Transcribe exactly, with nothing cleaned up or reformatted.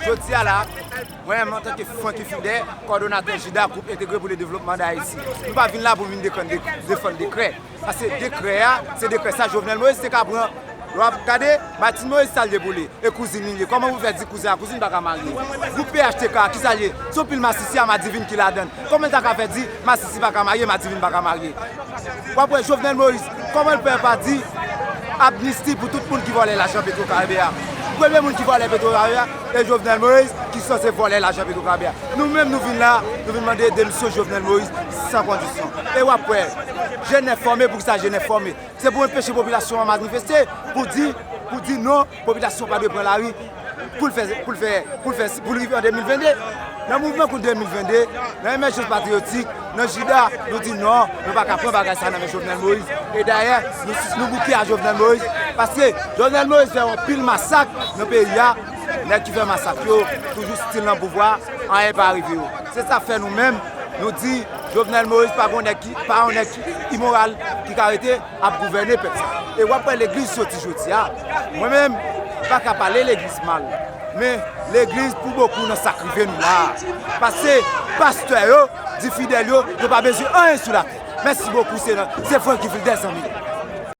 Jodi a la, mwen menm antanke Francky Fidè, kòdonatè JIDA, Groupe Intégré pour le Développement d'Haïti, m pa vin la pou m vin defann de- defann dekrè. Paske dekrè a, se dekrè sa Jovenel Moïse te ka pran. Lè w ap gade, Martine Moïse, sa l ye pou li? E kouzin li ye. Kòman pou fè di kouzin a, kouzin pa ka marye? Gwoup P H T K, ki sa l ye? Se yon pil masisi a madivin ki ladan l. Kòman l ta ka fè di masisi pa ka marye, madivin pa ka marye? W ap wè Jovenel Moïse, kòman l fè pa di amnisti pou tout moun ki vòlè lajan Petro Caribe a? Premye moun ki vòlè Petro Caribe a, e Jovenel Moïse ki sanse vòlè lajan Petro Caribe a. Nou menm, nou vin la, nou vin mande demisyon Jovenel Moïse san kondisyon. E w ap wè, jèn enfòme, poukisa jèn enfòme? Se pou enpeche popilasyon an manifeste, pou di, pou di non, popilasyon pa dwe pran lari pou l fè, pou l fè, pou l fè, pou l rive an de mil vennde. Nan mouvman kont de mil vennde, nan emèjans patriyotik, nan JIDA, nou di non, nou pa ka pran bagay sa nan men Jovenel Moïse. E dayè, nou, nou bouke a Jovenel Moïse, paske Jovenel Moïse fè yon pil masak nan peyi a. Nèg ki fè masak yo toujou still nan pouvwa, anyen pa rive yo. Se sa fè nou menm, nou di Jovenel Moïse pa gon nèg ki, pa yon nèg ki imoral ki ka rete ap gouvène pèp sa. E w ap wè legliz soti jodi a. Mwen menm, m pa ka pale legliz mal. Men legliz pou bokou nan sa k rive nou la. Paske pastè yo di fidèl yo, yo pa bezwen anyen sou latè. Mèsi bokou, se, se Francky Fidè, zanmi.